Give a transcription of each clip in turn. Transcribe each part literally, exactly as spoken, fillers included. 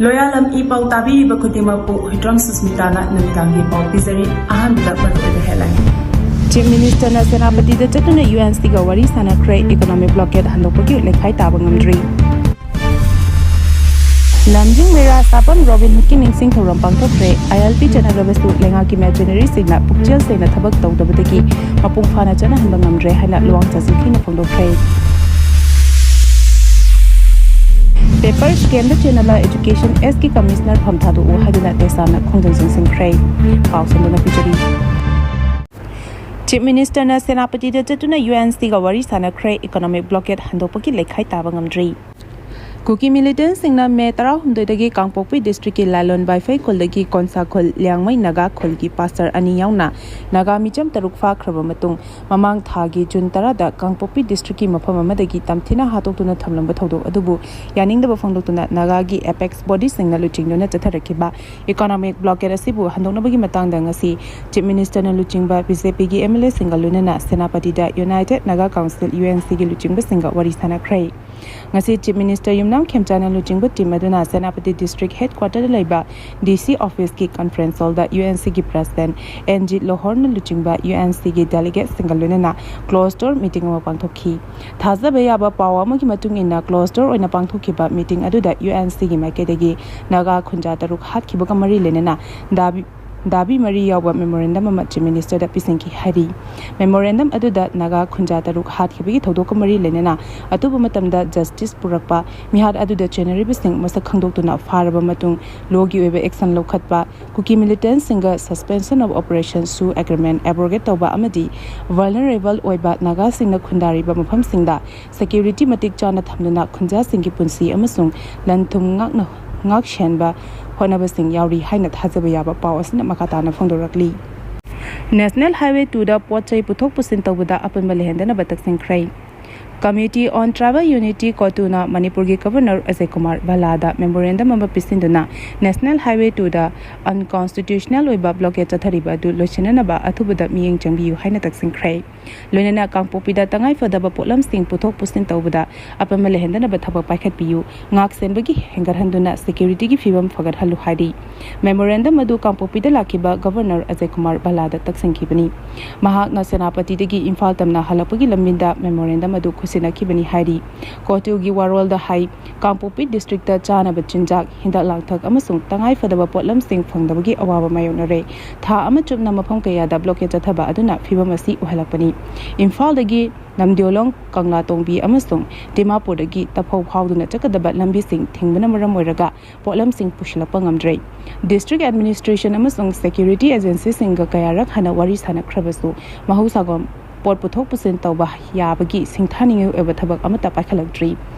ꯂꯣꯌꯥꯂꯝ E ꯄꯥꯎ ꯇꯥꯕꯤꯔꯤꯕ ꯈꯨꯗꯤꯡꯃꯛꯄꯨ ꯍꯨꯏꯗ꯭ꯔꯣꯝ ꯁꯨꯁꯃꯤꯇꯥꯅ ꯅꯨꯃꯤꯗꯥꯡꯒꯤ ꯄꯥꯎ ꯄꯤꯖꯔꯤ꯫ ꯑꯍꯥꯟꯕꯗ ꯃꯔꯨꯑꯣꯏꯕ headline꯫ Chief Minister ꯅ ꯁꯦꯅꯥꯄꯇꯤꯗ ꯆꯠꯇꯨꯅ U N C ꯒ ꯋꯥꯔꯤ ꯁꯥꯟꯅꯈ꯭ꯔꯦ꯫ Economic blockade ꯍꯟꯗꯣꯛꯄꯒꯤ ꯂꯩꯈꯥꯏ ꯇꯥꯕ ꯉꯝꯗ꯭ꯔꯤ꯫ ꯂꯝꯖꯤꯡ ꯃꯦꯔꯥ ꯁꯥꯄꯝ Robin Hood ꯀꯤ ꯅꯤꯡꯁꯤꯡ ꯊꯧꯔꯝ ꯄꯥꯡꯊꯣꯛꯈ꯭ꯔꯦ꯫ I L P ꯆꯠꯅꯔꯕꯁꯨ ꯂꯩꯉꯥꯛꯀꯤ mercenariesꯁꯤꯡꯅ ꯄꯨꯛꯆꯦꯜ ꯁꯦꯡꯅ ꯊꯕꯛ ꯇꯧꯗꯕꯗꯒꯤ ꯃꯄꯨꯡ ꯐꯥꯅ ꯆꯠꯅꯍꯟꯕ ꯉꯝꯗ꯭ꯔꯦ ꯍꯥꯏꯅ ꯂꯨꯋꯥꯡ ꯆꯥꯖꯤꯡꯈꯤꯅ ꯐꯣꯡꯗꯣꯛꯈ꯭ꯔꯦ꯫ Paper scam ꯗ ꯆꯦꯟꯅꯕ Education S ꯀꯤ Commissioner ꯐꯝ ꯊꯥꯗꯣꯛꯎ ꯍꯥꯏꯗꯨꯅ ꯇꯦꯁꯥꯅ ꯈꯣꯡꯖꯪ ꯆꯪꯁꯤꯟꯈ꯭ꯔꯦ꯫ ꯄꯥꯎ ꯁꯟꯗꯣꯛꯅ ꯄꯤꯖꯔꯤ꯫ Chief Minister ꯅ ꯁꯦꯅꯥꯄꯇꯤꯗ ꯆꯠꯇꯨꯅ U N C ꯒ ꯋꯥꯔꯤ ꯁꯥꯟꯅꯈ꯭ꯔꯦ꯫ Economic blockade ꯍꯟꯗꯣꯛꯄꯒꯤ ꯂꯩꯈꯥꯏ ꯇꯥꯕ ꯉꯝꯗ꯭ꯔꯤ꯫ ꯀꯨꯀꯤ militantꯁꯤꯡꯅ ꯃꯦ ꯇꯔꯥꯍꯨꯝꯗꯣꯏꯗꯒꯤ ꯀꯥꯡꯄꯣꯛꯄꯤ districtꯀꯤ ꯂꯥꯂꯣꯟ ꯕꯥꯏꯐꯩ ꯈꯨꯜꯗꯒꯤ ꯀꯣꯟꯁꯥ ꯈꯨꯜ ꯂꯤꯌꯥꯡꯃꯩ ꯅꯥꯒꯥ ꯈꯨꯜꯒꯤ pastor ꯑꯅꯤ ꯌꯥꯎꯅ ꯅꯥꯒꯥ ꯃꯤꯆꯝ ꯇꯔꯨꯛ ꯐꯥꯈ꯭ꯔꯕ ꯃꯇꯨꯡ, ꯃꯃꯥꯡ ꯊꯥꯒꯤ ꯖꯨꯟ ꯇꯔꯥꯗ ꯀꯥꯡꯄꯣꯛꯄꯤ districtꯀꯤ ꯃꯐꯝ ꯑꯃꯗꯒꯤ ꯇꯝꯊꯤꯅ ꯍꯥꯠꯇꯣꯛꯇꯨꯅ ꯊꯝꯂꯝꯕ ꯊꯧꯗꯣꯛ ꯑꯗꯨꯕꯨ ꯌꯥꯅꯤꯡꯗꯕ ꯐꯣꯡꯗꯣꯛꯇꯨꯅ ꯅꯥꯒꯥꯒꯤ apex bodyꯁꯤꯡꯅ ꯂꯨꯆꯤꯡꯗꯨꯅ ꯆꯠꯊꯔꯛꯈꯤꯕ economic blockade ꯑꯁꯤꯕꯨ ꯍꯟꯗꯣꯛꯅꯕꯒꯤ ꯃꯇꯥꯡꯗ ꯉꯁꯤ Chief Ministerꯅ ꯂꯨꯆꯤꯡꯕ BJPꯒꯤ MLAꯁꯤꯡꯒ ꯂꯣꯏꯅꯅ ꯁꯦꯅꯥꯄꯇꯤꯗ United Naga Council, UNCꯒꯤ ꯂꯨꯆꯤꯡꯕꯁꯤꯡꯒ ꯋꯥꯔꯤ ꯁꯥꯟꯅꯈ꯭ꯔꯦ꯫ ꯉꯁꯤ Chief Minister ꯌꯨꯝꯅꯥꯝ ꯈꯦꯝꯆꯥꯅ ꯂꯨꯆꯤꯡꯕ team ꯑꯗꯨꯅ ꯁꯦꯅꯥꯄꯇꯤ district headquarterꯗ ꯂꯩꯕ DC officeꯀꯤ conference hallꯗ UNCꯒꯤ president N G Lahaurꯅ ꯂꯨꯆꯤꯡꯕ UNCꯒꯤ delegatesꯁꯤꯡꯒ ꯂꯣꯏꯅꯅ closed door meeting ꯑꯃ ꯄꯥꯡꯊꯣꯛꯈꯤ꯫ ꯊꯥꯖꯕ ꯌꯥꯕ ꯄꯥꯎ ꯑꯃꯒꯤ ꯃꯇꯨꯡ ꯏꯟꯅ, closed door ꯑꯣꯏꯅ ꯄꯥꯡꯊꯣꯛꯈꯤꯕ meeting ꯑꯗꯨꯗ UNCꯒꯤ ꯃꯥꯏꯀꯩꯗꯒꯤ ꯅꯥꯒꯥ ꯈꯨꯟꯖꯥ ꯇꯔꯨꯛ ꯍꯥꯠꯈꯤꯕꯒ ꯃꯔꯤ ꯂꯩꯅꯅ ꯗꯥꯕꯤ ꯗꯥꯕꯤ ꯃꯔꯤ ꯌꯥꯎꯕ memorandum ꯑꯃ Chief Ministerꯗ ꯄꯤꯁꯤꯟꯈꯤ ꯍꯥꯏꯔꯤ꯫ Memorandum ꯑꯗꯨꯗ ꯅꯥꯒꯥ ꯈꯨꯟꯖꯥ ꯇꯔꯨꯛ ꯍꯥꯠꯈꯤꯕꯒꯤ ꯊꯧꯗꯣꯛꯀ ꯃꯔꯤ ꯂꯩꯅꯅ ꯑꯊꯨꯕ ꯃꯇꯝꯗ justice ꯄꯨꯔꯛꯄ, ꯃꯤꯍꯥꯠ ꯑꯗꯨꯗ ꯆꯦꯟꯅꯔꯤꯕꯁꯤꯡ ꯃꯁꯛ ꯈꯪꯗꯣꯛꯇꯨꯅ ꯐꯥꯔꯕ ꯃꯇꯨꯡ lawꯒꯤ ꯑꯣꯏꯕ action ꯂꯧꯈꯠꯄ, ꯀꯨꯀꯤ militantꯁꯤꯡꯒ suspension of operation ꯁꯨ agreement abrogate ꯇꯧꯕ ꯑꯃꯗꯤ vulnerable ꯑꯣꯏꯕ ꯅꯥꯒꯥꯁꯤꯡꯅ ꯈꯨꯟꯗꯥꯔꯤꯕ ꯃꯐꯝꯁꯤꯡꯗ security ꯃꯇꯤꯛ ꯆꯥꯅ ꯊꯝꯗꯨꯅ ꯈꯨꯟꯖꯥꯁꯤꯡꯒꯤ ꯄꯨꯟꯁꯤ ꯑꯃꯁꯨꯡ ꯂꯟ ꯊꯨꯝ ꯉꯥꯛꯅ, ꯉꯥꯛ ꯁꯦꯟꯕ ꯍꯣꯠꯅꯕꯁꯤꯡ ꯌꯥꯎꯔꯤ ꯍꯥꯏꯅ ꯊꯥꯖꯕ ꯌꯥꯕ ꯄꯥꯎ ꯑꯁꯤꯅ ꯃꯈꯥ ꯇꯥꯅ ꯐꯣꯡꯗꯣꯔꯛꯂꯤ꯫ National Highway twoꯗ ꯄꯣꯠ ꯆꯩ ꯄꯨꯊꯣꯛ ꯄꯨꯁꯤꯟ ꯇꯧꯕꯗ ꯑꯄꯨꯟꯕ ꯂꯩꯍꯟꯗꯅꯕ ꯇꯛꯁꯤꯟꯈ꯭ꯔꯦ꯫ Committee on Tribal Unity, ꯀꯣꯇꯨꯅ ꯃꯅꯤꯄꯨꯔꯒꯤ ꯒꯕꯔꯅꯔ ꯑꯖꯌ ꯀꯨꯃꯥꯔ ꯚꯜꯂꯥꯗ ꯃꯦꯃꯣꯔꯦꯟꯗꯝ ꯑꯃ ꯄꯤꯁꯤꯟꯗꯨꯅ National Highway two ꯗ unconstitutional ꯑꯣꯏꯕ ꯕ꯭ꯂꯣꯀꯦꯠ ꯆꯠꯊꯔꯤꯕ ꯑꯗꯨ ꯂꯣꯏꯁꯤꯟꯅꯅꯕ ꯑꯊꯨꯕꯗ ꯃꯤꯠꯌꯦꯡ ꯆꯪꯕꯤꯌꯨ ꯍꯥꯏꯅ ꯇꯛꯁꯤꯟꯈ꯭ꯔꯦ꯫ ꯂꯣꯏꯅꯅ ꯀꯥꯡꯄꯣꯛꯄꯤꯗ ꯇꯉꯥꯏꯐꯗꯕ ꯄꯣꯠꯂꯝꯁꯤꯡ ꯄꯨꯊꯣꯛ ꯄꯨꯁꯤꯟ ꯇꯧꯕꯗ ꯑꯄꯟꯕ ꯂꯩꯍꯟꯗꯅꯕ ꯊꯕꯛ ꯄꯥꯏꯈꯠꯄꯤꯌꯨ꯫ ꯉꯥꯛ ꯁꯦꯟꯕꯒꯤ ꯍꯦꯟꯒꯠꯍꯟꯗꯨꯅ ꯁꯦꯀ꯭ꯌꯨꯔꯤꯇꯤꯒꯤ ꯐꯤꯕꯝ ꯐꯒꯠꯍꯜꯂꯨ ꯍꯥꯏꯔꯤ꯫ ꯃꯦꯃꯣꯔꯦꯟꯗꯝ ꯑꯗꯨ ꯀꯥꯡꯄꯣꯛꯄꯤꯗ ꯂꯥꯛꯈꯤꯕ ꯒꯕꯔꯅꯔ ꯑꯖꯌ ꯀꯨꯃꯥꯔ ꯚꯜꯂꯥꯗ ꯇꯛꯁꯤꯟꯈꯤꯕꯅꯤ꯫ ꯃꯍꯥꯛꯅ ꯁꯦꯅꯥꯄꯇꯤꯗꯒꯤ ꯏꯝꯐꯥꯜ ꯇꯝꯅ ꯍꯜꯂꯛꯄꯒꯤ ꯂꯝꯕꯤꯗ ꯃꯦꯃꯣꯔꯦꯟꯗꯝ ꯑꯗꯨ ꯈꯨꯠꯁꯤꯟꯅꯈꯤꯕꯅꯤ ꯍꯥꯏꯔꯤ꯫ ꯀꯣꯇꯨꯒꯤ ꯋꯥꯔꯣꯜꯗ ꯍꯥꯏ, ꯀꯥꯡꯄꯣꯛꯄꯤ ꯗꯤꯁꯇ꯭ꯔꯤꯛꯇ ꯆꯥꯅꯕ ꯆꯤꯟꯖꯥꯛ, ꯍꯤꯗꯥꯛ ꯂꯥꯡꯊꯛ ꯑꯃꯁꯨꯡ ꯇꯉꯥꯏꯐꯗꯕ ꯄꯣꯠꯂꯝꯁꯤꯡ ꯐꯪꯗꯕꯒꯤ ꯑꯋꯥꯕ ꯃꯥꯌꯣꯛꯅꯔꯦ꯫ ꯊꯥ ꯑꯃ ꯆꯨꯞꯅ ꯃꯐꯝ ꯀꯌꯥꯗ ꯕ꯭ꯂꯣꯀꯦꯠ ꯆꯠꯊꯕ ꯑꯗꯨꯅ ꯐꯤꯕꯝ ꯑꯁꯤ ꯑꯣꯏꯍꯜꯂꯛꯄꯅꯤ꯫ ꯏꯝꯐꯥꯜꯗꯒꯤ ꯅꯝꯗꯤꯌꯣꯂꯣꯡ, ꯀꯪꯂꯥꯇꯣꯡꯕꯤ ꯑꯃꯁꯨꯡ ꯗꯤꯃꯥꯄꯨꯔꯗꯒꯤ ꯇꯐꯧ ꯐꯥꯎꯗꯨꯅ ꯆꯠꯀꯗꯕ ꯂꯝꯕꯤꯁꯤꯡ ꯊꯤꯡꯕꯅ ꯃꯔꯝ ꯑꯣꯏꯔꯒ ꯄꯣꯠꯂꯝꯁꯤꯡ ꯄꯨꯁꯤꯜꯂꯛꯄ ꯉꯝꯗ꯭ꯔꯦ꯫ ꯗꯤꯁꯇ꯭ꯔꯤꯛ ꯑꯦꯗꯃꯤꯅꯤꯁꯇ꯭ꯔꯦꯁꯟ ꯑꯃꯁꯨꯡ ꯁꯦꯀ꯭ꯌꯨꯔꯤꯇꯤ ꯑꯦꯖꯦꯟꯁꯤꯁꯤꯡꯒ ꯀꯌꯥꯔꯛ ꯍꯟꯅ ꯋꯥꯔꯤ ꯁꯥꯟꯅꯈ꯭ꯔꯕꯁꯨ, ꯃꯍꯧꯁꯥꯒꯨꯝ ꯄꯣꯠ ꯄꯨꯊꯣꯛ ꯄꯨꯁꯤꯟ ꯇꯧꯕ ꯌꯥꯕꯒꯤ ꯁꯤꯡꯊꯥꯅꯤꯡꯉꯥꯏ ꯑꯣꯏꯕ ꯊꯕꯛ ꯑꯃꯠꯇ ꯄꯥꯏꯈꯠꯂꯛꯇ꯭ꯔꯤ꯫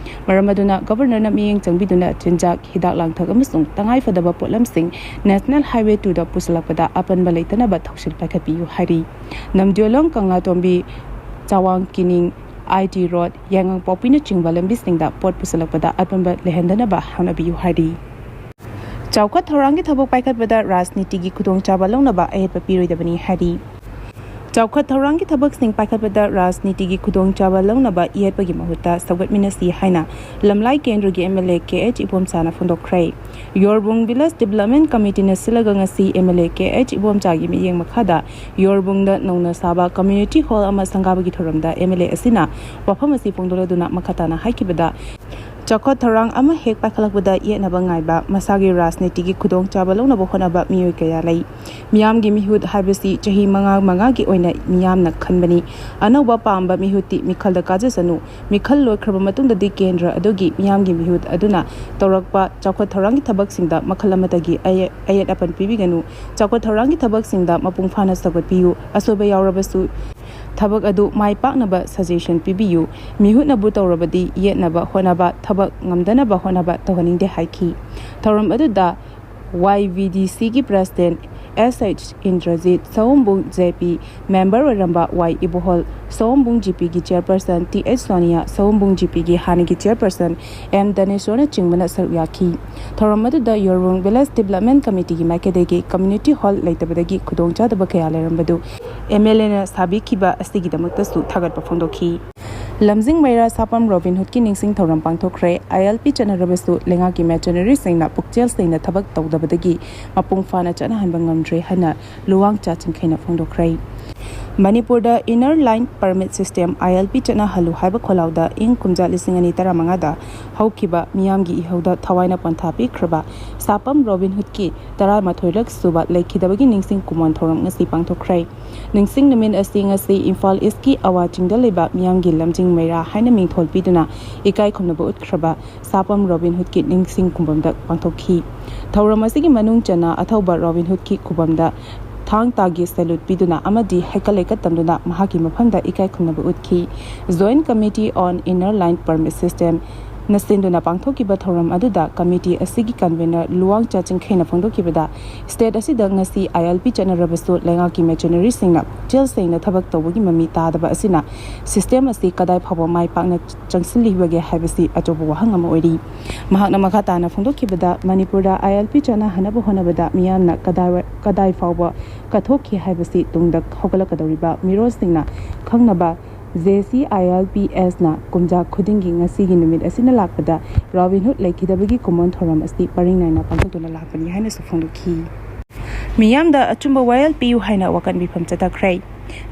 ꯃꯔꯝ ꯑꯗꯨꯅ ꯒꯕꯔꯅꯔꯅ ꯃꯤꯠꯌꯦꯡ ꯆꯪꯕꯤꯗꯨꯅ ꯆꯤꯟꯖꯥꯛ, ꯍꯤꯗꯥꯛ ꯂꯥꯡꯊꯛ ꯑꯃꯁꯨꯡ ꯇꯉꯥꯏꯐꯗꯕ ꯄꯣꯠꯂꯝꯁꯤꯡ National Highway two ꯗ ꯄꯨꯁꯤꯜꯂꯛꯄꯗ ꯑꯄꯟꯕ ꯂꯩꯇꯅꯕ ꯊꯧꯁꯤꯜ ꯄꯥꯏꯈꯠꯄꯤꯌꯨ ꯍꯥꯏꯔꯤ꯫ ꯅꯝꯗꯤꯌꯣꯂꯣꯡ, ꯀꯪꯂꯥꯇꯣꯝꯕꯤ, ꯆꯥꯋꯥꯡ ꯀꯤꯅꯤꯡ, ꯑꯥꯏ ꯇꯤ ꯔꯣꯗ, ꯌꯥꯏꯉꯪꯄꯣꯛꯄꯤꯅꯆꯤꯡꯕ ꯂꯝꯕꯤꯁꯤꯡꯗ ꯄꯣꯠ ꯄꯨꯁꯤꯜꯂꯛꯄꯗ ꯑꯄꯟꯕ ꯂꯩꯍꯟꯗꯅꯕ ꯍꯣꯠꯅꯕꯤꯌꯨ ꯍꯥꯏꯔꯤ꯫ ꯆꯥꯎꯈꯠ ꯊꯧꯔꯥꯡꯒꯤ ꯊꯕꯛ ꯄꯥꯏꯈꯠꯄꯗ ꯔꯥꯖꯅꯤꯇꯤꯒꯤ ꯈꯨꯗꯣꯡꯆꯥꯕ ꯂꯧꯅꯕ ꯑꯌꯦꯠꯄ ꯄꯤꯔꯣꯏꯗꯕꯅꯤ ꯍꯥꯏꯔꯤ꯫ ꯆꯥꯎꯈꯠ ꯊꯧꯔꯥꯡꯒꯤ ꯊꯕꯛꯁꯤꯡ ꯄꯥꯏꯈꯠꯄꯗ ꯔꯥꯖꯅꯤꯇꯤꯒꯤ ꯈꯨꯗꯣꯡꯆꯥꯕ ꯂꯧꯅꯕ ꯌꯦꯠꯄꯒꯤ ꯃꯍꯨꯠꯇ ꯁꯧꯒꯠꯃꯤꯟꯅꯁꯤ ꯍꯥꯏꯅ ꯂꯝꯂꯥꯏ ꯀꯦꯟꯗ꯭ꯔꯒꯤ M L A K H ꯏꯕꯣꯝꯆꯥꯅ ꯐꯣꯡꯗꯣꯛꯈ꯭ꯔꯦ꯫ ꯌꯣꯔꯕꯨꯡ ꯚꯤꯂꯦꯖ ꯗꯤꯕꯂꯞꯃꯦꯟ ꯀꯃꯤꯇꯤꯅ ꯁꯤꯜꯂꯒ ꯉꯁꯤ M L A K H ꯏꯕꯣꯝꯆꯥꯒꯤ ꯃꯤꯠꯌꯦꯡ ꯃꯈꯥꯗ ꯌꯣꯔꯕꯨꯡꯗ ꯅꯧꯅ ꯁꯥꯕ ꯀꯝꯃ꯭ꯌꯨꯅꯤꯇꯤ ꯍꯣꯜ ꯑꯃ ꯁꯪꯒꯥꯕꯒꯤ ꯊꯧꯔꯝꯗ ꯑꯦꯝ ꯑꯦꯜ ꯑꯦ ꯑꯁꯤꯅ ꯋꯥꯐꯝ ꯑꯁꯤ ꯐꯣꯡꯗꯣꯛꯂꯗꯨꯅ ꯃꯈꯥ ꯇꯥꯅ ꯍꯥꯏꯈꯤꯕꯗ, ꯆꯥꯎꯈꯠ ꯊꯧꯔꯥꯡ ꯑꯃ ꯍꯦꯛ ꯄꯥꯏꯈꯠꯂꯛꯄꯗ ꯌꯦꯠꯅꯕ ꯉꯥꯏꯕ, ꯃꯁꯥꯒꯤ ꯔꯥꯖꯅꯤꯇꯤꯒꯤ ꯈꯨꯗꯣꯡꯆꯥꯕ ꯂꯧꯅꯕ ꯍꯣꯠꯅꯕ ꯃꯤꯑꯣꯏ ꯀꯌꯥ ꯂꯩ꯫ ꯃꯤꯌꯥꯝꯒꯤ ꯃꯤꯍꯨꯠ ꯍꯥꯏꯕꯁꯤ ꯆꯍꯤ ꯃꯉꯥ ꯃꯉꯥꯒꯤ ꯑꯣꯏꯅ ꯃꯤꯌꯥꯝꯅ ꯈꯟꯕꯅꯤ꯫ ꯑꯅꯧꯕ ꯄꯥꯝꯕ ꯃꯤꯍꯨꯠꯇꯤ ꯃꯤꯈꯜꯗ ꯀꯥꯖꯁꯅꯨ꯫ ꯃꯤꯈꯜ ꯂꯣꯏꯈ꯭ꯔꯕ ꯃꯇꯨꯡꯗꯗꯤ ꯀꯦꯟꯗ꯭ꯔ ꯑꯗꯨꯒꯤ ꯃꯤꯌꯥꯝꯒꯤ ꯃꯤꯍꯨꯠ ꯑꯗꯨꯅ ꯇꯧꯔꯛꯄ ꯆꯥꯎꯈꯠ ꯊꯧꯔꯥꯡꯒꯤ ꯊꯕꯛꯁꯤꯡꯗ ꯃꯈꯜ ꯑꯃꯠꯇꯒꯤ ꯑꯌꯦ-, ꯑꯌꯦꯠ ꯑꯄꯟ ꯄꯤꯕꯤꯒꯅꯨ꯫ ꯆꯥꯎꯈꯠ ꯊꯧꯔꯥꯡꯒꯤ ꯊꯕꯛꯁꯤꯡꯗ ꯃꯄꯨꯡ ꯐꯥꯅ ꯁꯧꯒꯠꯄꯤꯌꯨ꯫ ꯑꯁꯣꯏꯕ ꯌꯥꯎꯔꯕꯁꯨ ꯊꯕꯛ ꯑꯗꯨ ꯃꯥꯏ ꯄꯥꯛꯅꯕ ꯁꯖꯦꯁꯟ ꯄꯤꯕꯤꯌꯨ꯫ ꯃꯤꯍꯨꯠꯅꯕꯨ ꯇꯧꯔꯕꯗꯤ ꯌꯦꯠꯅꯕ ꯍꯣꯠꯅꯕ, ꯊꯕꯛ ꯉꯝꯗꯅꯕ ꯍꯣꯠꯅꯕ ꯇꯧꯍꯟꯅꯤꯡꯗꯦ ꯍꯥꯏꯈꯤ꯫ ꯊꯧꯔꯝ ꯑꯗꯨꯗ ꯋꯥꯏ ꯚꯤ ꯗꯤ ꯁꯤꯒꯤ ꯄ꯭ꯔꯦꯁꯤꯗꯦꯟꯠ ꯑꯦꯁ ꯑꯩꯆ ꯏꯟꯗ꯭ꯔꯖꯤꯠ, ꯁꯑꯣꯝꯕꯨꯡ ꯖꯦ ꯄꯤ, ꯃꯦꯝꯕꯔ ꯑꯣꯏꯔꯝꯕ ꯋꯥꯏ ꯏꯕꯣꯍꯣꯜ, ꯁꯑꯣꯝꯕꯨꯡ ꯖꯤ ꯄꯤꯒꯤ ꯆꯤꯌꯔꯄꯔꯁꯟ ꯇꯤ ꯑꯩꯆ ꯁꯣꯅꯤꯌꯥ, ꯁꯑꯣꯝꯕꯨꯡ ꯖꯤ ꯄꯤꯒꯤ ꯍꯥꯟꯅꯒꯤ ꯆꯤꯌꯔꯄꯔꯁꯟ ꯑꯦꯝ ꯗꯅꯦꯁꯣꯔꯅꯆꯤꯡꯕꯅ ꯁꯔꯨꯛ ꯌꯥꯈꯤ꯫ ꯊꯧꯔꯝ ꯑꯗꯨꯗ ꯌꯣꯔꯕꯨꯡ ꯚꯤꯂꯦꯖ ꯗꯤꯕꯂꯞꯃꯦꯟ ꯀꯃꯤꯇꯤꯒꯤ ꯃꯥꯏꯀꯩꯗꯒꯤ ꯀꯝꯃ꯭ꯌꯨꯅꯤꯇꯤ ꯍꯣꯜ ꯂꯩꯇꯕꯗꯒꯤ ꯈꯨꯗꯣꯡꯆꯥꯗꯕ ꯀꯌꯥ ꯂꯩꯔꯝꯕꯗꯨ ꯑꯦꯝ ꯑꯦꯜ ꯑꯦꯅ ꯁꯥꯕꯤꯈꯤꯕ ꯑꯁꯤꯒꯤꯗꯃꯛꯇꯁꯨ ꯊꯥꯒꯠꯄ ꯐꯣꯡꯗꯣꯛꯈꯤ꯫ ꯂꯝꯖꯤꯡ ꯃꯩꯔꯥ ꯁꯥꯄꯝ ꯔꯣꯕꯤꯟ ꯍꯨꯗꯀꯤ ꯅꯤꯡꯁꯤꯡ ꯊꯧꯔꯝ ꯄꯥꯡꯊꯣꯛꯈ꯭ꯔꯦ꯫ ꯑꯥꯏ ꯑꯦꯜ ꯄꯤ ꯆꯠꯅꯔꯕꯁꯨ ꯂꯩꯉꯥꯛꯀꯤ ꯃꯦꯆꯤꯅꯔꯤꯁꯤꯡꯅ ꯄꯨꯛꯆꯦꯜ ꯁꯦꯡꯅ ꯊꯕꯛ ꯇꯧꯗꯕꯗꯒꯤ ꯃꯄꯨꯡ ꯐꯥꯅ ꯆꯠꯅꯍꯟꯕ ꯉꯝꯗ꯭ꯔꯦ ꯍꯥꯏꯅ ꯂꯨꯋꯥꯡ ꯆꯥ ꯆꯤꯡꯈꯩꯅ ꯐꯣꯡꯗꯣꯛꯈ꯭ꯔꯦ꯫ ꯃꯅꯤꯄꯨꯔꯗ Inner Line Permit System, I L P, ꯆꯠꯅꯍꯜꯂꯨ ꯍꯥꯏꯕ ꯈꯣꯜꯂꯥꯎꯗ ꯏꯪ ꯀꯨꯝꯖꯥ ꯂꯤꯁꯤꯡ ꯑꯅꯤ ꯇꯔꯥꯃꯉꯥꯗ ꯍꯧꯈꯤꯕ ꯃꯤꯌꯥꯝꯒꯤ ꯏꯍꯧꯗ ꯊꯋꯥꯏꯅ ꯄꯣꯟꯊꯥ ꯄꯤꯈ꯭ꯔꯕ ꯁꯥꯄꯝ ꯔꯣꯕꯤꯟ ꯍꯨꯗꯀꯤ ꯇꯔꯥꯃꯥꯊꯣꯏꯔꯛ ꯁꯨꯕ ꯂꯩꯈꯤꯗꯕꯒꯤ ꯅꯤꯡꯁꯤꯡ ꯀꯨꯃꯣꯟ ꯊꯧꯔꯝ ꯉꯁꯤ ꯄꯥꯡꯊꯣꯛꯈ꯭ꯔꯦ꯫ ꯅꯤꯡꯁꯤꯡ ꯅꯨꯃꯤꯠ ꯑꯁꯤ ꯉꯁꯤ ꯏꯝꯐꯥꯜ ꯏꯁꯀꯤ ꯑꯋꯥ ꯆꯤꯡꯗ ꯂꯩꯕ ꯃꯤꯌꯥꯝꯒꯤ ꯂꯝꯖꯤꯡ ꯃꯩꯔꯥ ꯍꯥꯏꯅ ꯃꯤꯡꯊꯣꯜ ꯄꯤꯗꯨꯅ ꯏꯀꯥꯏ ꯈꯨꯝꯅꯕ ꯎꯠꯈ꯭ꯔꯕ ꯁꯥꯄꯝ ꯔꯣꯕꯤꯟ ꯍꯨꯗꯀꯤ ꯅꯤꯡꯁꯤꯡ ꯈꯨꯕꯝꯗ ꯄꯥꯡꯊꯣꯛꯈꯤ꯫ ꯊꯧꯔꯝ ꯑꯁꯤꯒꯤ ꯃꯅꯨꯡ ꯆꯟꯅ ꯑꯊꯧꯕ ꯔꯣꯕꯤꯟ ꯍꯨꯗꯀꯤ ꯈꯨꯕꯝꯗ ꯊꯥꯡ ꯇꯥꯒꯤ ꯁꯦꯂꯨꯠ ꯄꯤꯗꯨꯅ ꯑꯃꯗꯤ ꯍꯩꯀꯠ ꯂꯩꯀꯠ ꯇꯝꯗꯨꯅ ꯃꯍꯥꯛꯀꯤ ꯃꯐꯝꯗ ꯏꯀꯥꯏ ꯈꯨꯝꯅꯕ ꯎꯠꯈꯤ꯫ Joint Committee on Inner Line Permit System ꯅ ꯁꯤꯟꯗꯨꯅ ꯄꯥꯡꯊꯣꯛꯈꯤꯕ ꯊꯧꯔꯝ ꯑꯗꯨꯗ ꯀꯃꯤꯇꯤ ꯑꯁꯤꯒꯤ ꯀꯟꯚꯦꯅꯔ ꯂꯨꯋꯥꯡ ꯆꯥ ꯆꯤꯡꯈꯩꯅ ꯐꯣꯡꯗꯣꯛꯈꯤꯕꯗ, ꯁ꯭ꯇꯦꯠ ꯑꯁꯤꯗ ꯉꯁꯤ ꯑꯥꯏ ꯑꯦꯜ ꯄꯤ ꯆꯠꯅꯔꯕꯁꯨ ꯂꯩꯉꯥꯛꯀꯤ ꯃꯦꯆꯤꯅꯔꯤꯁꯤꯡꯅ ꯄꯨꯛꯆꯦꯜ ꯁꯦꯡꯅ ꯊꯕꯛ ꯇꯧꯕꯒꯤ ꯃꯃꯤ ꯇꯥꯗꯕ ꯑꯁꯤꯅ ꯁꯤꯁꯇꯦꯝ ꯑꯁꯤ ꯀꯗꯥꯏ ꯐꯥꯎꯕ ꯃꯥꯏ ꯄꯥꯛꯅ ꯆꯪꯁꯤꯜꯂꯤꯕꯒꯦ ꯍꯥꯏꯕꯁꯤ ꯑꯆꯧꯕ ꯋꯥꯍꯪ ꯑꯃ ꯑꯣꯏꯔꯤ꯫ ꯃꯍꯥꯛꯅ ꯃꯈꯥ ꯇꯥꯅ ꯐꯣꯡꯗꯣꯛꯈꯤꯕꯗ, ꯃꯅꯤꯄꯨꯔꯗ ꯑꯥꯏ ꯑꯦꯜ ꯄꯤ ꯆꯠꯅꯍꯟꯅꯕ ꯍꯣꯠꯅꯕꯗ ꯃꯤꯌꯥꯝꯅ ꯀꯗꯥꯏ, ꯀꯗꯥꯏ ꯐꯥꯎꯕ ꯀꯠꯊꯣꯛꯈꯤ ꯍꯥꯏꯕꯁꯤ ꯇꯨꯡꯗ ꯍꯧꯒꯠꯂꯛꯀꯗꯧꯔꯤꯕ ꯃꯤꯔꯣꯜꯁꯤꯡꯅ ꯈꯪꯅꯕ J C I L P ꯑꯦꯁꯅ ꯀꯨꯝꯖꯥ ꯈꯨꯗꯤꯡꯒꯤ ꯉꯁꯤꯒꯤ ꯅꯨꯃꯤꯠ ꯑꯁꯤꯅ ꯂꯥꯛꯄꯗ ꯔꯣꯕꯤꯟ ꯍꯨꯗ ꯂꯩꯈꯤꯗꯕꯒꯤ ꯀꯨꯃꯣꯟ ꯊꯧꯔꯝ ꯑꯁꯤ ꯄꯔꯤꯡ ꯅꯥꯏꯅ ꯄꯥꯡꯊꯣꯛꯇꯨꯅ ꯂꯥꯛꯄꯅꯤ ꯍꯥꯏꯅꯁꯨ ꯐꯣꯡꯗꯣꯛꯈꯤ꯫ ꯃꯤꯌꯥꯝꯗ ꯑꯆꯨꯝꯕ ꯋꯥꯌꯦꯜ ꯄꯤꯌꯨ ꯍꯥꯏꯅ ꯋꯥꯀꯠ ꯃꯤꯐꯝ ꯆꯠꯊꯈ꯭ꯔꯦ꯫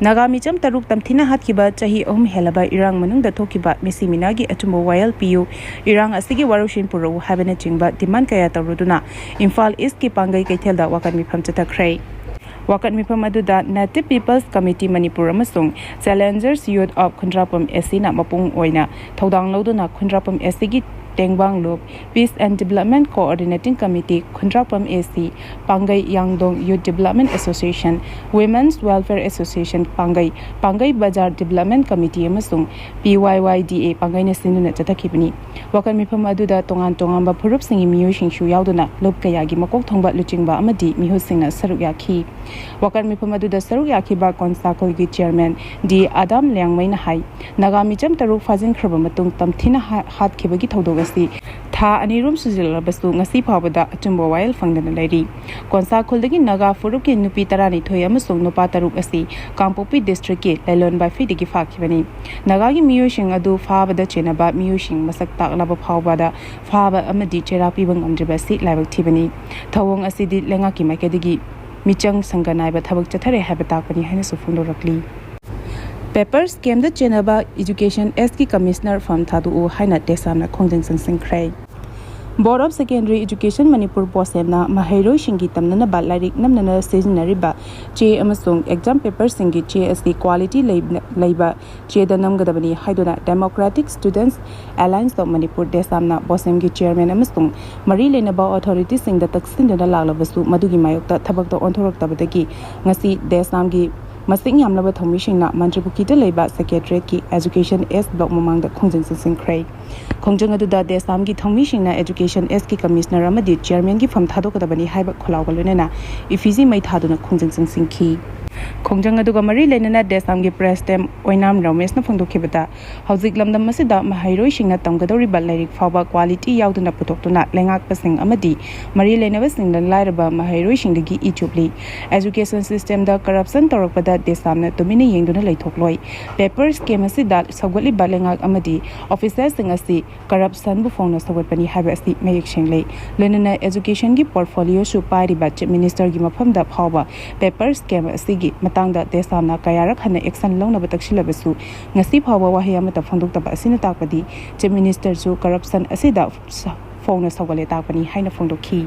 ꯅꯥꯒꯥ ꯃꯤꯆꯝ ꯇꯔꯨꯛ ꯇꯝꯊꯤꯅ ꯍꯥꯠꯈꯤꯕ ꯆꯍꯤ ꯑꯍꯨꯝ ꯍꯦꯜꯂꯕ ꯏꯔꯥꯡ ꯃꯅꯨꯡꯗ ꯊꯣꯛꯈꯤꯕ ꯃꯤꯁꯤ ꯃꯤꯅꯥꯒꯤ ꯑꯆꯨꯝꯕ ꯋꯥꯌꯦꯜ ꯄꯤꯌꯨ, ꯏꯔꯥꯡ ꯑꯁꯤꯒꯤ ꯋꯥꯔꯧꯁꯤꯟ ꯄꯨꯔꯛꯎ ꯍꯥꯏꯕꯅꯆꯤꯡꯕ ꯗꯤꯃꯥꯟ ꯀꯌꯥ ꯇꯧꯔꯨꯗꯨꯅ ꯏꯝꯐꯥꯜ ꯏꯁꯀꯤ ꯄꯥꯡꯒꯩ ꯀꯩꯊꯦꯜꯗ ꯋꯥꯀꯠ ꯃꯤꯐꯝ ꯆꯠꯊꯈ꯭ꯔꯦ꯫ ꯋꯥꯀꯠ ꯃꯤꯐꯝ ꯑꯗꯨꯗ Native People's Committee ꯃꯅꯤꯄꯨꯔ ꯑꯃꯁꯨꯡ Challengers Youth of ꯈꯨꯟꯗ꯭ꯔꯥꯛꯄꯝ ꯑꯦꯁ ꯁꯤꯅ ꯃꯄꯨꯡ ꯑꯣꯏꯅ ꯊꯧꯗꯥꯡ ꯂꯧꯗꯨꯅ ꯈꯨꯟꯗ꯭ꯔꯥꯛꯄꯝ ꯑꯦꯁ ꯁꯤꯒꯤ Tengbang Lup, Peace and Development Coordinating Committee, Khundrakpam A C, Pangai Yangdong Youth Development Association, Women's Welfare Association, Pangai, Pangai Bazar Development Committee ꯑꯃꯁꯨꯡ P Y Y D A ꯄꯥꯡꯒꯩꯅ ꯁꯤꯟꯗꯨꯅ ꯆꯠꯊꯈꯤꯕꯅꯤ꯫ ꯋꯥꯀꯠ ꯃꯤꯐꯝ ꯑꯗꯨꯗ ꯇꯣꯉꯥꯟ ꯇꯣꯉꯥꯟꯕ ꯐꯨꯔꯨꯞꯁꯤꯡꯒꯤ ꯃꯤꯑꯣꯏꯁꯤꯡꯁꯨ ꯌꯥꯎꯗꯨꯅ ꯂꯨꯞ ꯀꯌꯥꯒꯤ ꯃꯀꯣꯛ ꯊꯣꯡꯕ ꯂꯨꯆꯤꯡꯕ ꯑꯃꯗꯤ ꯃꯤꯍꯨꯠꯁꯤꯡꯅ ꯁꯔꯨꯛ ꯌꯥꯈꯤ꯫ ꯋꯥꯀꯠ ꯃꯤꯐꯝ ꯑꯗꯨꯗ ꯁꯔꯨꯛ ꯌꯥꯈꯤꯕ ꯀꯣꯟꯁꯥ ꯈꯨꯜꯒꯤ ꯆꯤꯌꯔꯃꯦꯟ ꯗꯤ ꯑꯗꯥꯝ ꯂꯤꯌꯥꯡꯃꯩꯅ ꯍꯥꯏ, ꯅꯥꯒꯥ ꯃꯤꯆꯝ ꯇꯔꯨꯛ ꯐꯥꯖꯤꯟꯈ꯭ꯔꯕ ꯃꯇꯨꯡ ꯇꯝꯊꯤꯅ ꯍꯥ-, ꯍꯥꯠꯈꯤꯕꯒꯤ ꯊꯧꯗꯣꯛ ꯑꯁꯤ ꯊꯥ ꯑꯅꯤꯔꯣꯝ ꯁꯨꯖꯤꯜꯂꯕꯁꯨ ꯉꯁꯤ ꯐꯥꯎꯕꯗ ꯑꯆꯨꯝꯕ ꯋꯥꯌꯦꯜ ꯐꯪꯗꯅ ꯂꯩꯔꯤ꯫ ꯀꯣꯟꯁꯥ ꯈꯨꯜꯗꯒꯤ ꯅꯥꯒꯥ ꯐꯨꯔꯨꯞꯀꯤ ꯅꯨꯄꯤ ꯇꯔꯥꯅꯤꯊꯣꯏ ꯑꯃꯁꯨꯡ ꯅꯨꯄꯥ ꯇꯔꯨꯛ ꯑꯁꯤ ꯀꯥꯡꯄꯣꯛꯄꯤ ꯗꯤꯁꯇ꯭ꯔꯤꯛꯀꯤ ꯂꯩꯂꯣꯟ ꯕꯥꯏꯐꯩꯗꯒꯤ ꯐꯥꯈꯤꯕꯅꯤ꯫ ꯅꯥꯒꯥꯒꯤ ꯃꯤꯑꯣꯏꯁꯤꯡ ꯑꯗꯨ ꯐꯥꯕꯗ ꯆꯦꯟꯅꯕ ꯃꯤꯑꯣꯏꯁꯤꯡ ꯃꯁꯛ ꯇꯥꯛꯂꯕ ꯐꯥꯎꯕꯗ ꯐꯥꯕ ꯑꯃꯗꯤ ꯆꯩꯔꯥꯛ ꯄꯤꯕ ꯉꯝꯗ꯭ꯔꯤꯕ ꯑꯁꯤ ꯂꯥꯏꯕꯛ ꯊꯤꯕꯅꯤ꯫ ꯊꯧꯑꯣꯡ ꯑꯁꯤꯗꯤ ꯂꯩꯉꯥꯛꯀꯤ ꯃꯥꯏꯀꯩꯗꯒꯤ ꯃꯤꯆꯪ ꯁꯪꯒ ꯅꯥꯏꯕ ꯊꯕꯛ ꯆꯠꯊꯔꯦ ꯍꯥꯏꯕ ꯇꯥꯛꯄꯅꯤ ꯍꯥꯏꯅꯁꯨ ꯐꯣꯡꯗꯣꯔꯛꯂꯤ꯫ ꯄꯦꯄꯔ ꯁ꯭ꯀꯦꯝꯗ ꯆꯦꯟꯅꯕ ꯏꯖꯨꯀꯦꯁꯟ ꯑꯦꯁꯀꯤ ꯀꯃꯤꯁꯅꯔ ꯐꯝ ꯊꯥꯗꯣꯛꯎ ꯍꯥꯏꯅ ꯗꯦꯁꯥꯝꯅ ꯈꯣꯡꯖꯪ ꯆꯪꯁꯤꯟꯈ꯭ꯔꯦ꯫ Board of Secondary Education Manipur, ꯕꯣꯁꯦꯝꯅ ꯃꯍꯩꯔꯣꯏꯁꯤꯡꯒꯤ ꯇꯝꯅꯅꯕ ꯂꯥꯏꯔꯤꯛ ꯅꯝꯅꯅ ꯁꯤꯖꯤꯟꯅꯔꯤꯕ ꯆꯦ ꯑꯃꯁꯨꯡ ꯑꯦꯛꯖꯥꯝ ꯄꯦꯄꯔꯁꯤꯡꯒꯤ ꯆꯦ ꯑꯁꯤ ꯀ꯭ꯋꯥꯂꯤꯇꯤ ꯂꯩꯕ, ꯂꯩꯕ ꯆꯦꯗ ꯅꯝꯒꯗꯕꯅꯤ ꯍꯥꯏꯗꯨꯅ Democratic Students Alliance of Manipur, ꯗꯦꯁꯥꯝꯅ ꯕꯣꯁꯦꯝꯒꯤ ꯆꯤꯌꯔꯃꯦꯟ ꯑꯃꯁꯨꯡ ꯃꯔꯤ ꯂꯩꯅꯕ ꯑꯣꯊꯣꯔꯤꯇꯤꯁꯤꯡꯗ ꯇꯛꯁꯤꯟꯗꯨꯅ ꯂꯥꯛꯂꯕꯁꯨ ꯃꯗꯨꯒꯤ ꯃꯥꯌꯣꯛꯇ ꯊꯕꯛꯇ ꯑꯣꯟꯊꯣꯔꯛꯇꯕꯗꯒꯤ ꯉꯁꯤ ꯗꯦꯁꯥꯝꯒꯤ ꯃꯁꯤꯡ ꯌꯥꯝꯂꯕ ꯊꯧꯃꯤꯁꯤꯡꯅ ꯃꯟꯇ꯭ꯔꯤꯄꯨꯈ꯭ꯔꯤꯗ ꯂꯩꯕ ꯁꯦꯀ꯭ꯔꯦꯇꯔꯤꯌꯦꯠꯀꯤ ꯑꯦꯖꯨꯀꯦꯁꯟ ꯑꯦꯁ ꯕ꯭ꯂꯣꯛ ꯃꯃꯥꯡꯗ ꯈꯣꯡꯖꯪ ꯆꯪꯁꯤꯟꯈ꯭ꯔꯦ꯫ ꯈꯣꯡꯖꯪ ꯑꯗꯨꯗ ꯗꯦꯁꯥꯝꯒꯤ ꯊꯧꯃꯤꯁꯤꯡꯅ ꯑꯦꯖꯨꯀꯦꯁꯟ ꯑꯦꯁꯀꯤ ꯀꯃꯤꯁꯅꯔ ꯑꯃꯗꯤ ꯆꯤꯌꯔꯃꯦꯟꯒꯤ ꯐꯝ ꯊꯥꯗꯣꯛꯀꯗꯕꯅꯤ ꯍꯥꯏꯕ ꯈꯣꯜꯂꯥꯎꯒ ꯂꯣꯏꯅꯅ ꯏꯐꯤꯖꯤ ꯃꯩ ꯊꯥꯗꯨꯅ ꯈꯣꯡꯖꯪ ꯆꯪꯁꯤꯟꯈꯤ꯫ ꯈꯣꯡꯖꯪ ꯑꯗꯨꯒ ꯃꯔꯤ ꯂꯩꯅꯅ ꯗꯦꯁꯥꯝꯒꯤ ꯄ꯭ꯔꯦꯁ ꯇꯦꯝ ꯑꯣꯏꯅꯥꯝ ꯔꯃꯦꯁꯅ ꯐꯣꯡꯗꯣꯛꯈꯤꯕꯗ, ꯍꯧꯖꯤꯛ ꯂꯝꯗꯝ ꯑꯁꯤꯗ ꯃꯍꯩꯔꯣꯏꯁꯤꯡꯅ ꯇꯝꯒꯗꯧꯔꯤꯕ ꯂꯥꯏꯔꯤꯛ ꯐꯥꯎꯕ ꯀ꯭ꯋꯥꯂꯤꯇꯤ ꯌꯥꯎꯗꯅ ꯄꯨꯊꯣꯛꯇꯨꯅ ꯂꯩꯉꯥꯛꯄꯁꯤꯡ ꯑꯃꯗꯤ ꯃꯔꯤ ꯂꯩꯅꯕꯁꯤꯡꯅ ꯂꯥꯏꯔꯕ ꯃꯍꯩꯔꯣꯏꯁꯤꯡꯗꯒꯤ ꯏ ꯆꯨꯞꯂꯤ꯫ ꯑꯦꯖꯨꯀꯦꯁꯟ ꯁꯤꯁꯇꯦꯝꯗ ꯀꯔꯞꯁꯟ ꯇꯧꯔꯛꯄꯗ ꯗꯦꯁꯥꯝꯅ ꯇꯨꯃꯤꯟꯅ ꯌꯦꯡꯗꯨꯅ ꯂꯩꯊꯣꯛꯂꯣꯏ꯫ ꯄꯦꯄꯔ ꯁ꯭ꯀꯦꯝ ꯑꯁꯤꯗ ꯁꯧꯒꯠꯂꯤꯕ ꯂꯩꯉꯥꯛ ꯑꯃꯗꯤ ꯑꯣꯐꯤꯁꯔꯁꯤꯡ ꯑꯁꯤ ꯀꯔꯞꯁꯟꯕꯨ ꯐꯣꯡꯅ ꯁꯧꯒꯠꯄꯅꯤ ꯍꯥꯏꯕ ꯑꯁꯤ ꯃꯌꯦꯛ ꯁꯦꯡꯂꯦ꯫ ꯂꯣꯏꯅꯅ ꯑꯦꯖꯨꯀꯦꯁꯟꯒꯤ ꯄꯣꯔꯠꯐꯣꯂꯤꯑꯣꯁꯨ ꯄꯥꯏꯔꯤꯕ ꯆꯤꯐ ꯃꯤꯅꯤꯁꯇꯔꯒꯤ ꯃꯐꯝꯗ ꯐꯥꯎꯕ ꯄꯦꯄꯔ ꯁ꯭ꯀꯦꯝ ꯑꯁꯤꯒꯤ ꯃꯇꯥꯡꯗ ꯗꯦꯁꯥꯝꯅ ꯀꯌꯥꯔꯛ ꯍꯟꯅ ꯑꯦꯛꯁꯟ ꯂꯧꯅꯕ ꯇꯛꯁꯤꯜꯂꯕꯁꯨ ꯉꯁꯤ ꯐꯥꯎꯕ ꯋꯥꯍꯩ ꯑꯃꯠꯇ ꯐꯣꯡꯗꯣꯛꯇꯕ ꯑꯁꯤꯅ ꯇꯥꯛꯄꯗꯤ ꯆꯤꯐ ꯃꯤꯅꯤꯁꯇꯔꯁꯨ ꯀꯔꯞꯁꯟ ꯑꯁꯤꯗ ꯐꯣꯡꯅ ꯁꯧꯒꯠꯂꯦ ꯇꯥꯛꯄꯅꯤ ꯍꯥꯏꯅ ꯐꯣꯡꯗꯣꯛꯈꯤ꯫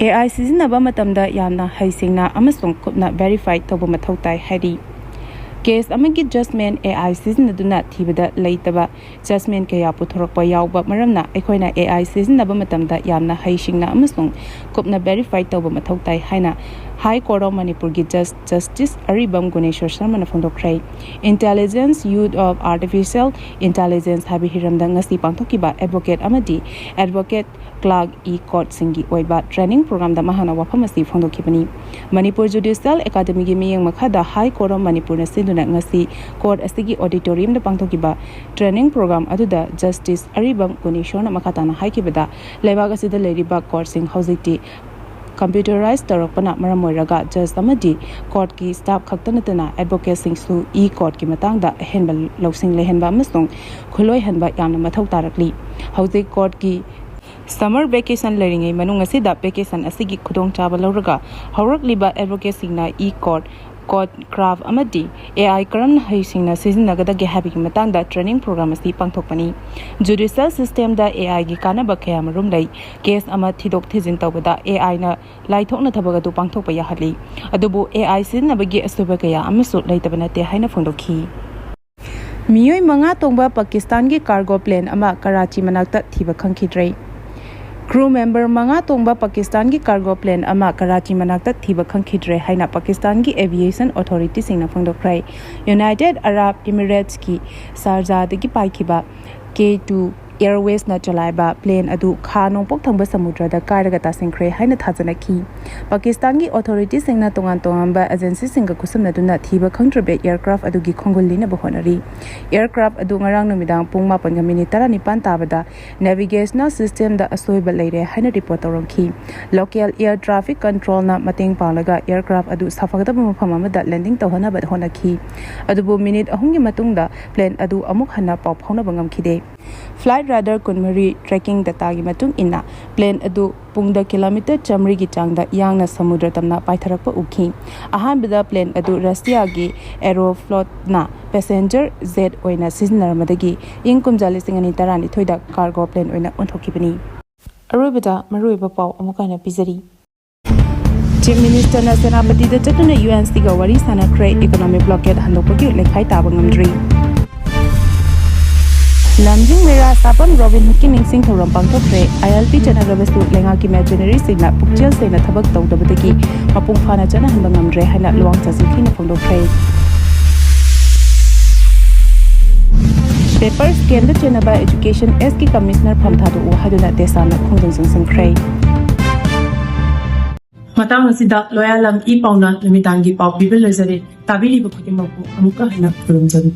ꯑꯦ ꯑꯥꯏ ꯁꯤꯖꯤꯟꯅꯕ ꯃꯇꯝꯗ ꯌꯥꯝꯅ ꯍꯩꯁꯤꯡꯅ ꯑꯃꯁꯨꯡ ꯀꯨꯞꯅ ꯚꯦꯔꯤꯐꯥꯏ ꯇꯧꯕ ꯃꯊꯧ ꯇꯥꯏ ꯍꯥꯏꯔꯤ꯫ ꯀꯦꯁ ꯑꯃꯒꯤ ꯖꯖꯃꯦꯟ ꯑꯦ ꯑꯥꯏ ꯁꯤꯖꯤꯟꯅꯗꯨꯅ ꯊꯤꯕꯗ ꯂꯩꯇꯕ ꯖꯖꯃꯦꯟ ꯀꯌꯥ ꯄꯨꯊꯣꯔꯛꯄ ꯌꯥꯎꯕ ꯃꯔꯝꯅ ꯑꯩꯈꯣꯏꯅ ꯑꯦ ꯑꯥꯏ ꯁꯤꯖꯤꯟꯅꯕ ꯃꯇꯝꯗ ꯌꯥꯝꯅ ꯍꯩꯁꯤꯡꯅ ꯑꯃꯁꯨꯡ ꯀꯨꯞꯅ ꯚꯦꯔꯤꯐꯥꯏ ꯇꯧꯕ ꯃꯊꯧ ꯇꯥꯏ ꯍꯥꯏꯅ ꯍꯥꯏ ꯀꯣꯔꯠ ꯑꯣꯐ ꯃꯅꯤꯄꯨꯔꯒꯤ ꯖꯁ ꯖꯁꯇꯤꯁ ꯑꯔꯤꯕꯝ ꯒꯨꯅꯦꯁꯣꯔ ꯁꯔꯃꯅ ꯐꯣꯡꯗꯣꯛꯈ꯭ꯔꯦ꯫ Intelligence Use of Artificial Intelligence ꯍꯥꯏꯕ ꯍꯤꯔꯝꯗ ꯉꯁꯤ ꯄꯥꯡꯊꯣꯛꯈꯤꯕ ꯑꯦꯗꯚꯣꯀꯦꯠ ꯑꯃꯗꯤ ꯑꯦꯗꯚꯣꯀꯦꯠ ꯀ꯭ꯂꯥꯔꯛ ꯏ ꯀꯣꯔꯠꯁꯤꯡꯒꯤ ꯑꯣꯏꯕ ꯇ꯭ꯔꯦꯅꯤꯡ ꯄ꯭ꯔꯣꯒ꯭ꯔꯥꯝꯗ ꯃꯍꯥꯛꯅ ꯋꯥꯐꯝ ꯑꯁꯤ ꯐꯣꯡꯗꯣꯛꯈꯤꯕꯅꯤ꯫ ꯃꯅꯤꯄꯨꯔ ꯖꯨꯗꯤꯁꯤꯌꯦꯜ ꯑꯦꯀꯥꯗꯃꯤꯒꯤ ꯃꯤꯠꯌꯦꯡ ꯃꯈꯥꯗ ꯍꯥꯏ ꯀꯣꯔꯠ ꯑꯣꯐ ꯃꯅꯤꯄꯨꯔꯅ ꯁꯤꯟꯗꯨꯅ ꯉꯁꯤ ꯀꯣꯔꯠ ꯑꯁꯤꯒꯤ ꯑꯣꯗꯤꯇꯣꯔꯤꯌꯝꯗ ꯄꯥꯡꯊꯣꯛꯈꯤꯕ ꯇ꯭ꯔꯦꯅꯤꯡ ꯄ꯭ꯔꯣꯒ꯭ꯔꯥꯝ ꯑꯗꯨꯗ ꯖꯁꯇꯤꯁ ꯑꯔꯤꯕꯝ ꯒꯨꯅꯦꯁꯣꯔꯅ ꯃꯈꯥ ꯇꯥꯅ ꯍꯥꯏꯈꯤꯕꯗ, ꯂꯩꯕꯥꯛ ꯑꯁꯤꯗ ꯂꯩꯔꯤꯕ ꯀꯣꯔꯠꯁꯤꯡ ꯍꯧꯖꯤꯛꯇꯤ ꯀꯝꯄ꯭ꯌꯨꯇꯔꯥꯏꯖ ꯇꯧꯔꯛꯄꯅ ꯃꯔꯝ ꯑꯣꯏꯔꯒ ꯖꯁ ꯑꯃꯗꯤ ꯀꯣꯔꯠꯀꯤ ꯁ꯭ꯇꯥꯐ ꯈꯛꯇ ꯅꯠꯇꯅ ꯑꯦꯗꯚꯣꯀꯦꯠꯁꯤꯡꯁꯨ ꯏ ꯀꯣꯔꯠꯀꯤ ꯃꯇꯥꯡꯗ ꯑꯍꯦꯟꯕ ꯂꯧꯁꯤꯡ ꯂꯩꯍꯟꯕ ꯑꯃꯁꯨꯡ ꯈꯨꯠꯂꯣꯏꯍꯟꯕ ꯌꯥꯝꯅ ꯃꯊꯧ ꯇꯥꯔꯛꯂꯤ꯫ ꯍꯧꯖꯤꯛ ꯀꯣꯔꯠꯀꯤ ꯁꯝꯃꯔ ꯚꯦꯀꯦꯁꯟ ꯂꯩꯔꯤꯉꯩ ꯃꯅꯨꯡ ꯑꯁꯤꯗ ꯚꯦꯀꯦꯁꯟ ꯑꯁꯤꯒꯤ ꯈꯨꯗꯣꯡꯆꯥꯕ ꯂꯧꯔꯒ ꯍꯧꯔꯛꯂꯤꯕ ꯑꯦꯗꯚꯣꯀꯦꯠꯁꯤꯡꯅ ꯏ ꯀꯣꯔꯠ, ꯀꯣꯔꯠ ꯀ꯭ꯔꯥꯐ ꯑꯃꯗꯤ ꯑꯦ ꯑꯥꯏ ꯀꯔꯝꯅ ꯍꯩꯁꯤꯡꯅ ꯁꯤꯖꯤꯟꯅꯒꯗꯒꯦ ꯍꯥꯏꯕꯒꯤ ꯃꯇꯥꯡꯗ ꯇ꯭ꯔꯦꯅꯤꯡ ꯄ꯭ꯔꯣꯒ꯭ꯔꯥꯝ ꯑꯁꯤ ꯄꯥꯡꯊꯣꯛꯄꯅꯤ꯫ ꯖꯨꯗꯤꯁꯤꯌꯦꯜ ꯁꯤꯁꯇꯦꯝꯗ ꯑꯦ ꯑꯥꯏꯒꯤ ꯀꯥꯟꯅꯕ ꯀꯌꯥꯃꯔꯨꯝ ꯂꯩ꯫ ꯀꯦꯁ ꯑꯃ ꯊꯤꯗꯣꯛ ꯊꯤꯖꯤꯟ ꯇꯧꯕꯗ ꯑꯦ ꯑꯥꯏꯅ ꯂꯥꯏꯊꯣꯛꯅ ꯊꯕꯛ ꯑꯗꯨ ꯄꯥꯡꯊꯣꯛꯄ ꯌꯥꯍꯜꯂꯤ꯫ ꯑꯗꯨꯕꯨ ꯑꯦ ꯑꯥꯏ ꯁꯤꯖꯤꯟꯅꯕꯒꯤ ꯑꯁꯣꯏꯕ ꯀꯌꯥ ꯑꯃꯁꯨ ꯂꯩꯇꯕ ꯅꯠꯇꯦ ꯍꯥꯏꯅ ꯐꯣꯡꯗꯣꯛꯈꯤ꯫ ꯃꯤꯑꯣꯏ ꯃꯉꯥ ꯇꯣꯡꯕ ꯄꯥꯀꯤꯁꯇꯥꯟꯒꯤ ꯀꯥꯔꯒꯣ ꯄ꯭ꯂꯦꯟ ꯑꯃ ꯀꯔꯥꯆꯤ ꯃꯅꯥꯛꯇ ꯊꯤꯕ ꯈꯪꯈꯤꯗ꯭ꯔꯦ꯫ ꯀ꯭ꯔꯨ ꯃꯦꯝꯕꯔ ꯃꯉꯥ ꯇꯣꯡꯕ ꯄꯥꯀꯤꯁꯇꯥꯟꯒꯤ ꯀꯥꯔꯒꯣ ꯄ꯭ꯂꯦꯟ ꯑꯃ ꯀꯔꯥꯆꯤ ꯃꯅꯥꯛꯇ ꯊꯤꯕ ꯈꯪꯈꯤꯗ꯭ꯔꯦ ꯍꯥꯏꯅ ꯄꯥꯀꯤꯁꯇꯥꯟꯒꯤ ꯑꯦꯚꯤꯌꯦꯁꯟ ꯑꯣꯊꯣꯔꯤꯇꯤꯁꯤꯡꯅ ꯐꯣꯡꯗꯣꯛꯈ꯭ꯔꯦ꯫ ꯌꯨꯅꯥꯏꯇꯦꯗ ꯑꯔꯥꯕ ꯏꯃꯤꯔꯦꯠꯁꯀꯤ ꯁꯥꯔꯖꯥꯗꯒꯤ ꯄꯥꯏꯈꯤꯕ ꯀꯦ ꯇꯨ ꯑꯦꯌꯔꯋꯦꯁꯅ ꯆꯂꯥꯏꯕ ꯄ꯭ꯂꯦꯟ ꯑꯗꯨ ꯈꯥ ꯅꯣꯡꯄꯣꯛ ꯊꯪꯕ ꯁꯃꯨꯗ꯭ꯔꯗ ꯀꯥꯏꯔꯒ ꯇꯥꯁꯤꯟꯈ꯭ꯔꯦ ꯍꯥꯏꯅ ꯊꯥꯖꯅꯈꯤ꯫ ꯄꯥꯀꯤꯁꯇꯥꯟꯒꯤ ꯑꯣꯊꯣꯔꯤꯇꯤꯁꯤꯡꯅ ꯇꯣꯉꯥꯟ ꯇꯣꯉꯥꯟꯕ ꯑꯦꯖꯦꯟꯁꯤꯁꯤꯡꯒ ꯈꯨꯠꯁꯝꯅꯗꯨꯅ ꯊꯤꯕ ꯈꯪꯗ꯭ꯔꯕ ꯑꯦꯌꯔꯀ꯭ꯔꯥꯐ ꯑꯗꯨꯒꯤ ꯈꯣꯡꯒꯨꯜ ꯂꯤꯅꯕ ꯍꯣꯠꯅꯔꯤ꯫ ꯑꯦꯌꯔꯀ꯭ꯔꯥꯐ ꯑꯗꯨ ꯉꯔꯥꯡ ꯅꯨꯃꯤꯗꯥꯡ ꯄꯨꯡ ꯃꯥꯄꯟꯒ ꯃꯤꯅꯤꯠ ꯇꯔꯥꯅꯤꯄꯥꯟ ꯇꯥꯕꯗ ꯅꯦꯚꯤꯒꯦꯁꯅꯦꯜ ꯁꯤꯁꯇꯦꯝꯗ ꯑꯁꯣꯏꯕ ꯂꯩꯔꯦ ꯍꯥꯏꯅ ꯔꯤꯄꯣꯔꯠ ꯇꯧꯔꯝꯈꯤ꯫ ꯂꯣꯀꯦꯜ ꯑꯦꯌꯔ ꯇ꯭ꯔꯥꯐꯤꯛ ꯀꯟꯇ꯭ꯔꯣꯜꯅ ꯃꯇꯦꯡ ꯄꯥꯡꯂꯒ ꯑꯦꯌꯔꯀ꯭ꯔꯥꯐ ꯑꯗꯨ ꯁꯥꯐꯒꯗꯕ ꯃꯐꯝ ꯑꯃꯗ ꯂꯦꯟꯗꯤꯡ ꯇꯧꯍꯟꯅꯕ ꯍꯣꯠꯅꯈꯤ꯫ ꯑꯗꯨꯕꯨ ꯃꯤꯅꯤꯠ ꯑꯍꯨꯝꯒꯤ ꯃꯇꯨꯡꯗ ꯄ꯭ꯂꯦꯟ ꯑꯗꯨ ꯑꯃꯨꯛ ꯍꯟꯅ ꯄꯥꯎ ꯐꯥꯎꯅꯕ ꯉꯝꯈꯤꯗꯦ꯫ ꯐ꯭ꯂꯥꯏꯠ ꯔꯦꯗꯥꯔ ꯀꯨꯟꯃꯔꯤ ꯇ꯭ꯔꯦꯀꯤꯡ ꯗꯇꯥꯒꯤ ꯃꯇꯨꯡ ꯏꯟꯅ, ꯄ꯭ꯂꯦꯟ ꯑꯗꯨ ꯄꯨꯡꯗ ꯀꯤꯂꯣꯃꯤꯇꯔ ꯆꯥꯃꯔꯤꯒꯤ ꯆꯥꯡꯗ ꯌꯥꯡꯅ ꯁꯃꯨꯗ꯭ꯔ ꯇꯝꯅ ꯄꯥꯏꯊꯔꯛꯄ ꯎꯈꯤ꯫ ꯑꯍꯥꯟꯕꯗ ꯄ꯭ꯂꯦꯟ ꯑꯗꯨ ꯔꯁꯤꯌꯥꯒꯤ ꯑꯦꯔꯣꯐ꯭ꯂꯣꯠꯅ ꯄꯦꯁꯦꯟꯖꯔ ꯖꯦꯠ ꯑꯣꯏꯅ ꯁꯤꯖꯤꯟꯅꯔꯝꯕꯗꯒꯤ ꯏꯪ ꯀꯨꯝꯖꯥ ꯂꯤꯁꯤꯡ ꯑꯅꯤ ꯇꯔꯥꯅꯤꯊꯣꯏꯗ ꯀꯥꯔꯒꯣ ꯄ꯭ꯂꯦꯟ ꯑꯣꯏꯅ ꯑꯣꯟꯊꯣꯛꯈꯤꯕꯅꯤ꯫ ꯑꯔꯣꯏꯕꯗ ꯃꯔꯨꯑꯣꯏꯕ ꯄꯥꯎ ꯑꯃꯨꯛ ꯍꯟꯅ ꯄꯤꯖꯔꯤ꯫ Chief Minister ꯅ ꯁꯦꯅꯥꯄꯇꯤꯗ ꯆꯠꯇꯨꯅ ꯌꯨ ꯑꯦꯟ ꯁꯤꯒ ꯋꯥꯔꯤ ꯁꯥꯟꯅꯈ꯭ꯔꯦ꯫ Economic blockade ꯍꯟꯗꯣꯛꯄꯒꯤ ꯂꯩꯈꯥꯏ ꯇꯥꯕ ꯉꯝꯗ꯭ꯔꯤ꯫ ꯂꯝꯖꯤꯡ ꯃꯦꯔꯥ ꯁꯥꯄꯝ ꯔꯣꯕꯤꯟ ꯍꯨꯗꯀꯤ ꯅꯤꯡꯁꯤꯡ ꯊꯧꯔꯝ ꯄꯥꯡꯊꯣꯛꯈ꯭ꯔꯦ꯫ ꯑꯥꯏ ꯑꯦꯜ ꯄꯤ ꯆꯠꯅꯔꯕꯁꯨ ꯂꯩꯉꯥꯛꯀꯤ ꯃꯦꯆꯤꯅꯔꯤꯁꯤꯡꯅ ꯄꯨꯛꯆꯦꯜ ꯁꯦꯡꯅ ꯊꯕꯛ ꯇꯧꯗꯕꯗꯒꯤ ꯃꯄꯨꯡ ꯐꯥꯅ ꯆꯠꯅꯍꯟꯕ ꯉꯝꯗ꯭ꯔꯦ ꯍꯥꯏꯅ ꯂꯨꯋꯥꯡ ꯆꯥꯖꯤꯡ ꯊꯤꯅ ꯐꯣꯡꯗꯣꯛꯈ꯭ꯔꯦ꯫ Paper scam ꯗ ꯆꯦꯟꯅꯕ Education S ꯀꯤ Commissioner ꯐꯝ ꯊꯥꯗꯣꯛꯎ ꯍꯥꯏꯗꯨꯅ ꯇꯦꯁꯥꯅ ꯈꯣꯡꯖꯪ ꯆꯪꯁꯤꯟꯈ꯭ꯔꯦ꯫ ꯃꯇꯥꯡ ꯑꯁꯤꯗ ꯂꯣꯌꯥꯂꯝ ꯏ ꯄꯥꯎꯅ ꯅꯨꯃꯤꯗꯥꯡꯒꯤ ꯄꯥꯎ ꯄꯤꯕ ꯂꯣꯏꯖꯔꯦ꯫ ꯇꯥꯕꯤꯔꯤꯕ ꯈꯨꯗꯤꯡꯃꯛꯄꯨ ꯑꯃꯨꯛꯀ ꯍꯟꯅ ꯈꯨꯔꯨꯝꯖꯔꯤ꯫